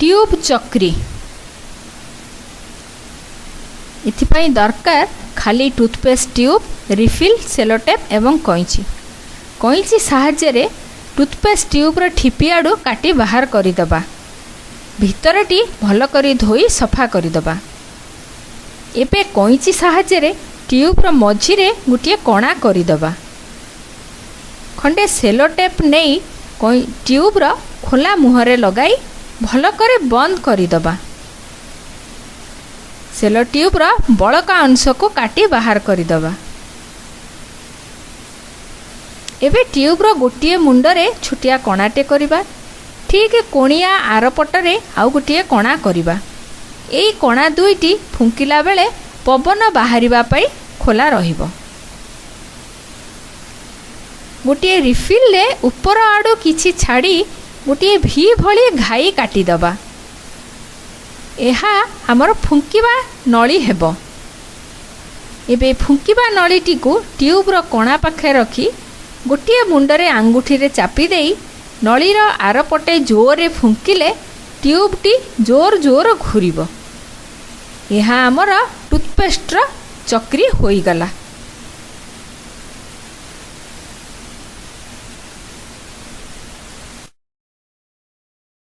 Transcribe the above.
Tube ଚକ୍ରି। ଏଥିପାଇଁ ଦରକାର ଖାଲି ଟୁଥପେଷ୍ଟ ଟ୍ୟୁବ୍, ରିଫିଲ୍, ସେଲୋଟେପ୍ ଏବଂ କଇଁଚି। କଇଁଚି ସାହାଯ୍ୟରେ ଟୁଥପେଷ୍ଟ ଟ୍ୟୁବ୍ର ଠିପି ଆଡ଼ୁ କାଟି ବାହାର କରିଦେବା। ଭିତରଟି ଭଲ କରି ଧୋଇ ସଫା କରିଦେବା। ଏବେ କଇଁଚି ସାହାଯ୍ୟରେ ଟ୍ୟୁବ୍ର ମଝିରେ ଗୋଟିଏ କଣା କରିଦେବା। ଖଣ୍ଡେ ସେଲୋଟେପ୍ ନେଇ ଟ୍ୟୁବ୍ର ଖୋଲା ମୁହଁରେ ଲଗାଇ ଭଲ କରି ବନ୍ଦ କରିଦେବା। ସେଲୋ ଟ୍ୟୁବ୍ର ବଳକା ଅଂଶକୁ କାଟି ବାହାର କରିଦେବା। ଏବେ ଟ୍ୟୁବ୍ର ଗୋଟିଏ ମୁଣ୍ଡରେ ଛୋଟିଆ କଣାଟେ କରିବା। ଠିକ୍ କୋଣିଆ ଆରପଟରେ ଆଉ ଗୋଟିଏ କଣା କରିବା। ଏଇ କଣା ଦୁଇଟି ଫୁଙ୍କିଲା ବେଳେ ପବନ ବାହାରିବା ପାଇଁ ଖୋଲା ରହିବ। ଗୋଟିଏ ରିଫିଲ୍ରେ ଉପର ଆଡ଼ୁ କିଛି ଛାଡ଼ି ଗୋଟିଏ ଭି ଭଳି ଘାଇ କାଟିଦେବା। ଏହା ଆମର ଫୁଙ୍କିବା ନଳୀ ହେବ। ଏବେ ଫୁଙ୍କିବା ନଳୀଟିକୁ ଟ୍ୟୁବ୍ର କଣା ପାଖରେ ରଖି ଗୋଟିଏ ମୁଣ୍ଡରେ ଆଙ୍ଗୁଠିରେ ଚାପି ଦେଇ ନଳୀର ଆରପଟେ ଜୋରରେ ଫୁଙ୍କିଲେ ଟ୍ୟୁବ୍ଟି ଜୋର ଜୋର ଘୂରିବ। ଏହା ଆମର ଟୁଥପେଷ୍ଟର ଚକ୍ରି ହୋଇଗଲା।